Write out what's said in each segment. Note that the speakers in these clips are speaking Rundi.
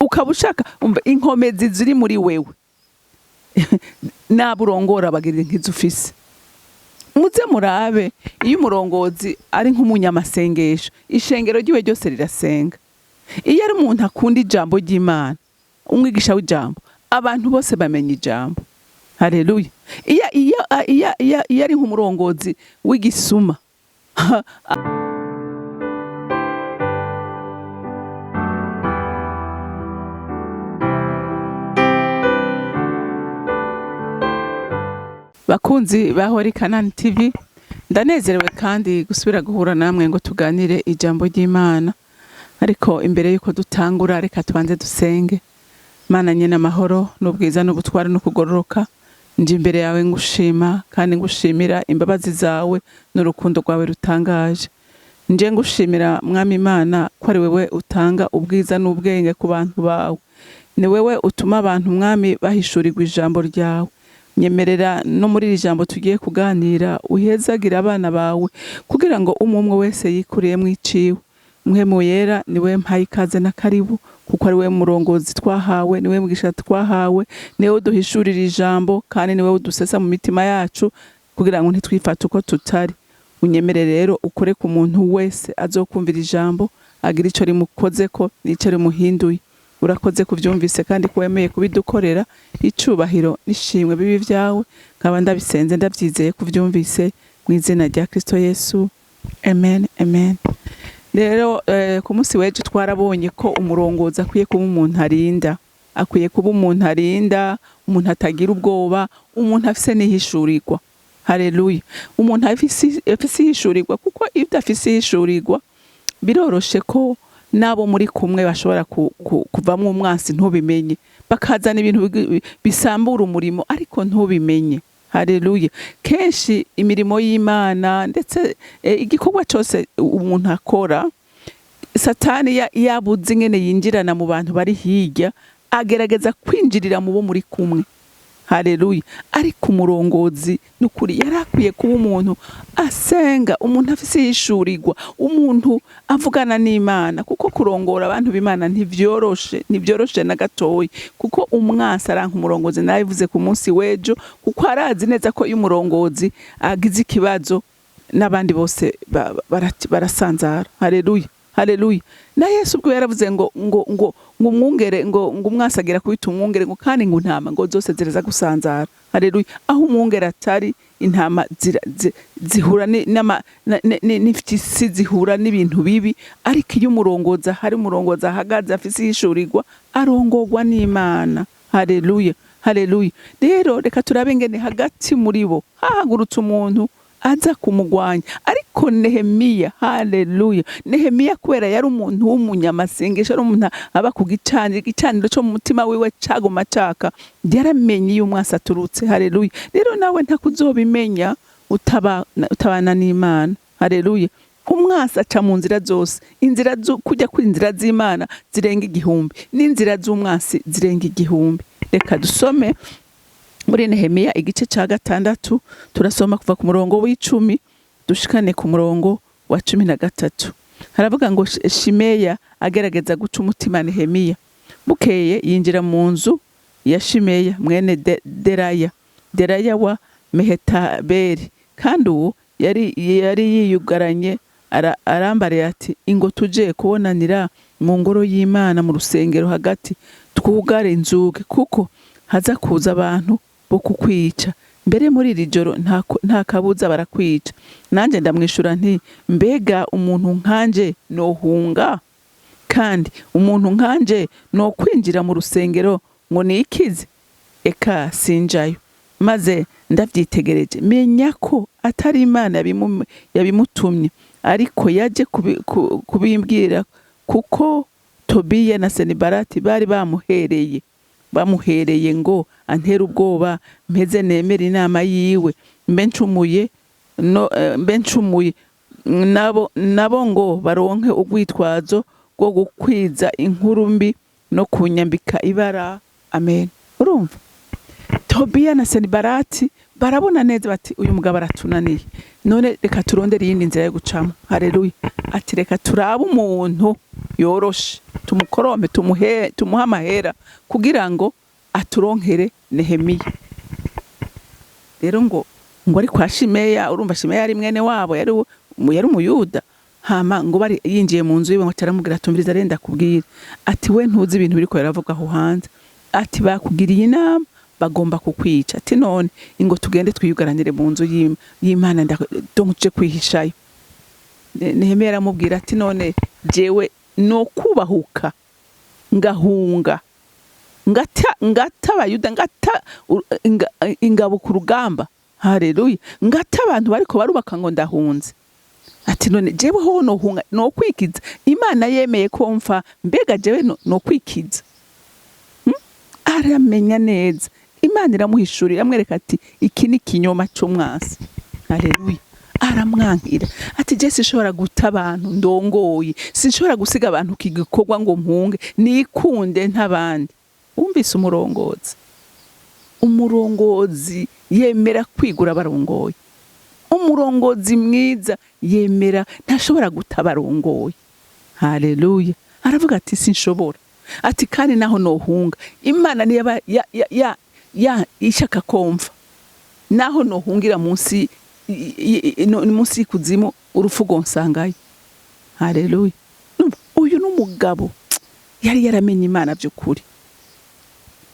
Ukaba ushaka umva inkomezi ziri muri wewe, nabo urongora bagira nk'izo ufise. Muze murabe, iyo umurongozi ari nk'umunyamasengesho, ishengero ryiwe ryose rirasenga. Iyo ari umuntu akunda ijambo ry'Imana, umwigisha w'ijambo, abantu bose bamenya ijambo. Haleluya. Iyo ari nk'umurongozi w'igisuma. Bakunzi ba Holy Canaan TV, ndanezerewe kandi gusubira guhura namwe ngo tuganire ijambo ry'Imana. Ariko imbere yuko dutangura, reka tubanze dusenge. Mana nyene amahoro n'ubwiza n'ubutware no kugororoka, nje imbere yawe ngushima kandi ngushimira imbabazi zawe n'urukundo rwawe rutangaje. Nje ngushimira, Mwami Imana, ko ari wewe utanga ubwiza n'ubwenge ku bantu bawe. Ni wewe utuma abantu, Mwami, bahishurirwa ijambo ryawe. Nyemerera no muri iri jambo tugiye kuganira uhezagira abana bawe, kugira ngo umwe umwe wese yikuriyemwo iciwe. Mpwemu Yera, niwe mpaye ikaze na karibu, kuko ari we murongozi twahawe, niwe mwigisha twahawe, niwe uduhishurira ijambo kandi niwe udusesa mu mitima yacu kugira ngo ntitwifate uko tutari. Unyemere rero ukore ku muntu wese azokumvira ijambo, agira ico rimukozeko n'ico rimuhinduye. Urakoze kuvyumvise kandi ko wemeye kubidukorera. Icubahiro n'ishimwe bibi vyawe, nkaba ndabisenze ndavyizeye kuvyumvise, mu izina rya Kristo Yesu, amen, amen. Rero ku munsi w'ejo twarabonye ko umurongozi akwiye kuba umuntu arinda, akwiye kuba umuntu arinda, umuntu atagira ubwoba, umuntu afise n'ihishurirwa. Haleluya. Umuntu afise ihishurirwa, kuko iyo udafise ihishurirwa biroroshe ko n'abo muri kumwe bashobora kuvamwo umwansi ntubimenye, bakazana ibintu bisambura umurimo ariko ntubimenye. Haleluya. Kenshi imirimo y'Imana, ndetse igikorwa cose umuntu akora, Satani yabuze ingene yinjirana mu bantu bari hirya, agerageza kwinjirira mu bo muri kumwe. Haleluya. Ariko umurongozi nukuri yari akwiye kuba umuntu asenga, umuntu afise ihishurirwa, umuntu avugana n'Imana, kuko kurongora abantu b'Imana ntivyoroshe, ntivyoroshe na gatoyi, kuko umwansi aranka umurongozi. Narabivuze ku munsi w'ejo, kuko arazi neza ko iyo umurongozi agize ikibazo n'abandi bose barasanzara. Haleluya. Haleluya. Na Yesu ubwo yaravuze ngo umwungere, ngo umwansi agera kubita umwungere, ngo kandi ngo intama ngo zose ziraza gusanzara. Haleluya. Aho umwungere atari, intama zihura n'ifyisi, zihura n'ibintu bibi. Ariko iyo umurongozi ahari, umurongozi ahagaze afise ihishurirwa, arongorwa n'Imana. Haleluya. Haleluya. Rero reka turabe ingene hagati muri bo hahagurutse umuntu aza kumugwanya. Ariko Nehemiya, haleluya, Nehemiya kubera yari umuntu w'umunyamasengesho, ari umuntu aba ku gicaniro, igicaniro cyo mu mutima wiwe caguma caka, yaramenye iyo umwasi aturutse. Haleluya. Rero nawe ntakuzobimenya utabana n'Imana. Haleluya. Umwasi aca mu nzira zose, inzira zo kujya ku inzira z'Imana zirenga igihumbi, n'inzira z'umwasi zirenga igihumbi. Reka dusome muri Nehemiya igice ca 6, turasoma kuva ku murongo w'10 dushikane ku murongo wa 13. Haravuga ngo Shimeya agerageza guca umutima Nehemiya. Bukeye yinjira mu nzu ya Shimeya mwene Deraya, Deraya wa Mehetabeli, kandi uwo yari yiyugaranye. Arambariye ati: "Ingo tuje kubonanira mu ngoro y'Imana, mu rusengero hagati, twugare inzugi, kuko haza kuza abantu bo kukwica. Mbere muri iri joro nta kabuza barakwica." Nanjye ndamwishura nti: "Mbega umuntu nkanje nohunga? Kandi umuntu nkanje no kwinjira mu rusengero ngo nikize? Eka, sinjayo." Maze ndavyitegereje, menya ko atari Imana yabimutumye, ariko yaje kubimbwira kuko Tobiya na Senibarati bari bamuhereye ngo antere ubwoba, mpeze nemere inama yiwe, mbe ncumuye no, mbe ncumuye nabo ngo baronke urwitwazo rwo gukwiza inkuru mbi no kunyambika ibara. Amen. Urumva Tobiya na Senibarati barabona neza bati: "Uyu mugabo aratunaniye, none reka turondere iyindi nzira yo gucamo." Haleluya. Ati: "Reka turabe umuntu yoroshe." Tumukorompe, tumuhe amahera kugira ngo aturonkere Nehemiya. Rero ngo ari kwa Shimeya, urumva Shimeya yari mwene wabo, yari umuyuda. Hama ngo bari yinjiye mu nzu yiwe, ngo acaramubwira: "Tumviriza rero ndakubwira," ati, "we ntuzi ibintu biriko biravuga aho hanze," ati, "bakugiriye inama, bagomba kukwica," ati, "none ingo tugende twiyugaranire mu nzu y'Imana, donc tuje kwihishayo." Nehemiya aramubwira ati: "None jewe no kubahuka ngahunga, ngata abayuda, ngata ingabo ku rugamba, haleluya, ngata abantu bariko barubaka ngo ndahunze?" Ati: "None jewe ho nohunga, nokwikiza? Imana yemeye ko mfa, mbega jewe nokwikiza?" Aramenya neza, Imana iramuhishurira, iramwereka ati: "Iki ni ikinyoma c'umwansi." Haleluya. Aramwankira ati: "Je sinshobora guta abantu ndongoye, sinshobora gusiga abantu kigikorwa ngo mpunge nikunde ntabandi." Wumvise umurongozi? Umurongozi yemera kwigura abarongoye. Umurongozi mwiza yemera, ntashobora guta abarongoye. Haleluya. Aravuga ati: "Sinshobora," ati, "kandi naho nohunga, Imana niyaba ya ishaka komva, naho nohungira munsi munsi y'ikuzimu, urupfu gonsangayo." Haleluya. Numva, uyu ni umugabo yari yaramenye Imana by'ukuri,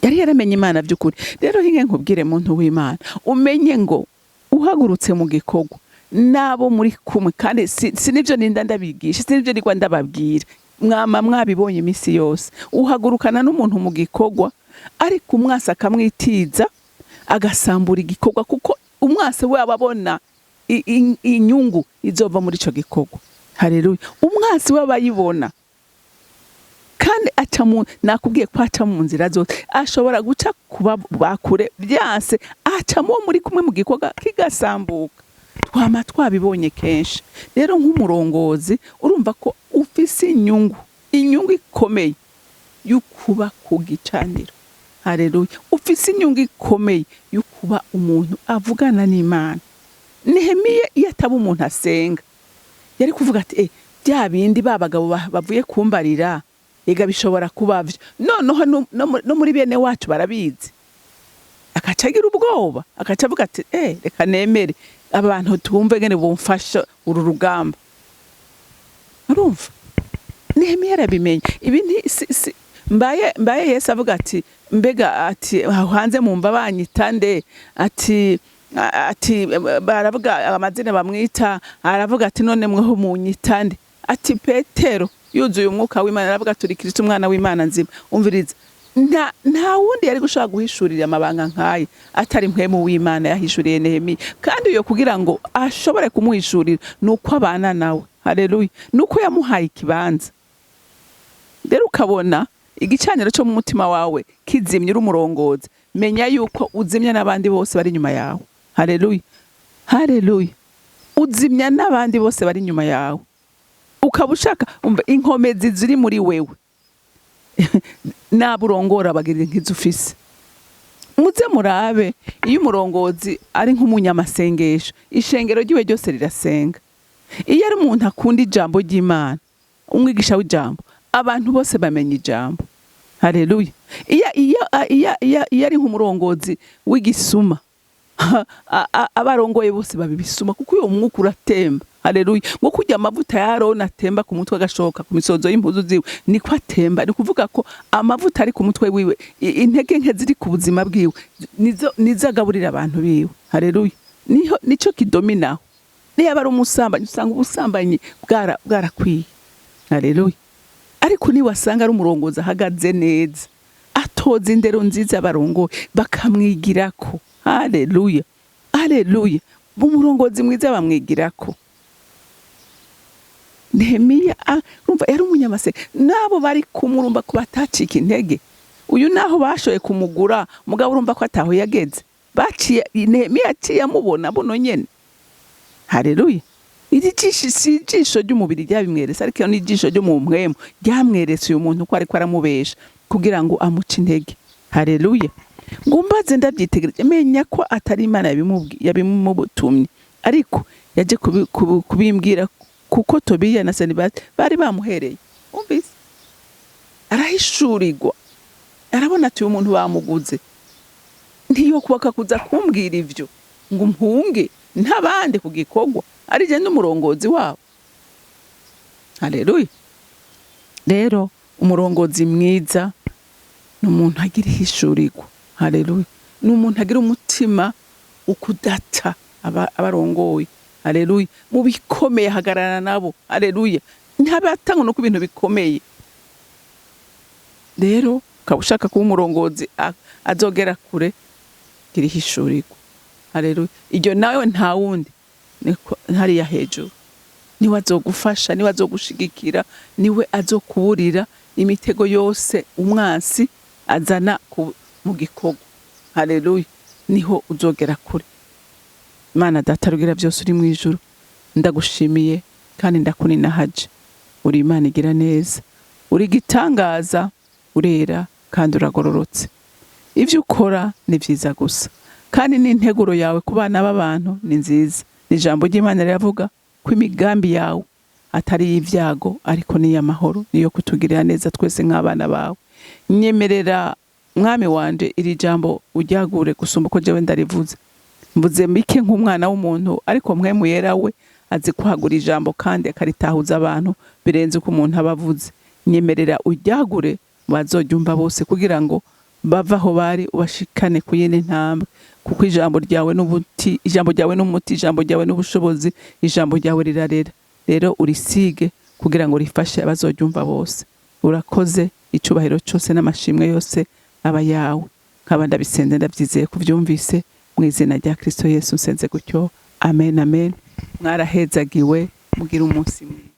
yari yaramenye Imana by'ukuri. Rero hinge nkubwire, muntu w'Imana, umenye ngo uhagurutse mu gikorwa n'abo muri kumwe, kandi si nibyo ninda ndabigisha, si nibyo nigwa ndababwira, mwama mwabibonye iminsi yose. Uhagurukana n'umuntu mu gikorwa, ariko umwasi akamwitiza, agasambura igikorwa, kuko umwasi we aba abona inyungu izova muri ico gikorwa. Haleluya. Umwasi we aba ayibona, kandi aca mu, nakubwiye ko aca mu nzira zose. Ashobora guca kuba bakure byanse, aca mu muri kumwe mu gikorwa kigasambuka. Twama twabibonye kenshi. Rero nk'umurongozi, urumva ko ufise inyungu ikomeye y'ukuba ku gicaniro. Haleluya. Ufise inyungu ikomeye y'ukuba umuntu avugana n'Imana. Nehemiya iyo ataba umuntu asenga, yari kuvuga ati: "Bya bindi ba bagabo bavuye kumbarira, ega bishobora kuba vyo. Noneho no muri bene wacu barabizi." Akaca agira ubwoba, akaca avuga ati: "Reka nemere abantu twumve ngene bumfasha uru rugamba." Urumva Nehemiya arabimenye. Ibi nti si, mbaye Yesu avuga ati: "Mbega," ati, "aho hanze mumva banyita nde?" Ati baravuga amazina bamwita. Aravuga ati: "None mweho munyita nde?" Ati Petero yuzuye umwuka w'Imana aravuga: "Turi Kristo, umwana w'Imana nzima." Umviriza, nta wundi yari gushobora guhishurira amabanga nk'aya atari mpwemu w'Imana yahishuriye Nehemiya. Kandi iyo kugira ngo ashobore kumuhishurira ni uko abana nawe. Haleluya. Ni uko yamuhaye ikibanza. Rero ukabona igicaniro cyo mu mutima wawe kizimye, uri umurongozi, menya yuko uzimya n'abandi bose bari inyuma yawe. Haleluya, haleluya. Uzimya n'abandi bose bari inyuma yawe. Ukaba ushaka, umva, inkomezi ziri muri wewe nabo urongora bagira nk'izo ufise. Muze murabe, iyo umurongozi ari nk'umunyamasengesho, ishengero ryiwe ryose rirasenga. Iyo ari umuntu akunda ijambo ry'Imana, umwigisha w'ijambo, abantu bose bamenya ijambo. Haleluya. Iyo ari nk'umurongozi w'igisuma, abarongoye bose baba ibisuma, kuko uyo mwuka uratemba. Haleluya. Ngo kurya amavuta ya Aroni atemba ku mutwe agashoka ku misozo y'impuzu ziwe, niko atemba. Ni kuvuga ko amavuta ari ku mutwe wiwe, intege nke ziri ku buzima bwiwe, nizo agaburira abantu biwe. Haleluya. Niho nico kidominaho. Niyo aba ari umusambanyi, usanga ubusambanyi bwarakwiye. Haleluya. Ariko niwasanga ari umurongozi ahagaze neza, atoza indero nziza abarongoye bakamwigirako. Haleluya, haleluya. Umurongozi mwiza bamwigirako. Nehemiya, urumva yari umunyamase, n'abo bari kumwe urumva ko batacika intege. Uyu naho bashoboye kumugura, mugabo urumva ko ataho yageze. Baciye, Nehemiya yaciye amubona buno nyene. Haleluya. Iri jisho si ijisho ry'umubiri ryabimweretse, ariko ni ijisho ryo mu mpwemu ryamweretse uyu muntu ko ariko aramubesha kugira ngo amuce intege. Haleluya. Ngo mbaze ndabyitegereje, menya ko atari Imana yabimutumye, ariko yaje kubimbwira kuko Tobiya na Sanibati bari bamuhereye. Umvise? Arahishurirwa, arabona ati: "Uyu muntu bamuguze, ntiyokubaka kuza kumbwira ivyo ngo mpunge ntabandi ku gikorwa, ari je n'umurongozi wabo." Haleluya! Rero umurongozi mwiza ni umuntu agira ihishurirwa. Haleluya! Ni umuntu agira umutima ukudata abarongoye. Haleluya! Mu bikomeye ahagararana nabo. Haleluya! Ntabatanga no ku bintu bikomeye. Rero ukaba ushaka kuba umurongozi azogera kure, gira ihishurirwa. Haleluya! Iryo nawe nta wundi, niko hariya hejuru niwe azogufasha, niwe azogushigikira, niwe azokuburira imitego yose umwansi azana mu gikorwa. Haleluya! Niho uzogera kure. Imana Data rugira byose uri mu ijuru, ndagushimiye kandi ndakuninahaje. Uri Imana igira neza, uri igitangaza, urera kandi uragororotse. Ibyo ukora ni byiza gusa, kandi n'integuro yawe ku bana b'abantu ni nziza. Ni ijambo ry'Imana riravuga ko imigambi yawe atari iy'ibyago, ariko ni iy'amahoro, niyo kutugirira neza twese nk'abana bawe. Nyemerera, Mwami wanje, iri jambo uryagure gusumba uko jewe ndarivuze. Mvuze mike nk'umwana w'umuntu, ariko Mpwemu Yera we azi kwagura ijambo kandi akaritahuza abantu birenze uko umuntu aba avuze. Nyemerera uryagure bazoryumva bose, kugira ngo bave aho bari ubashikane ku yindi ntambwe, kuko ijambo ryawe n'ubuti, ijambo ryawe n'umuti, ijambo ryawe n'ubushobozi, ijambo ryawe rirarera. Rero urisige kugira ngo rifashe abazoryumva bose. Urakoze. Icubahiro cyose n'amashimwe yose aba yawe. Nkaba ndabisenze ndabyizeye kubyumvise, mu izina rya Kristo Yesu nsenze gutyo. Amen, amen. Mwarahezagiwe, mugira umunsi mwiza.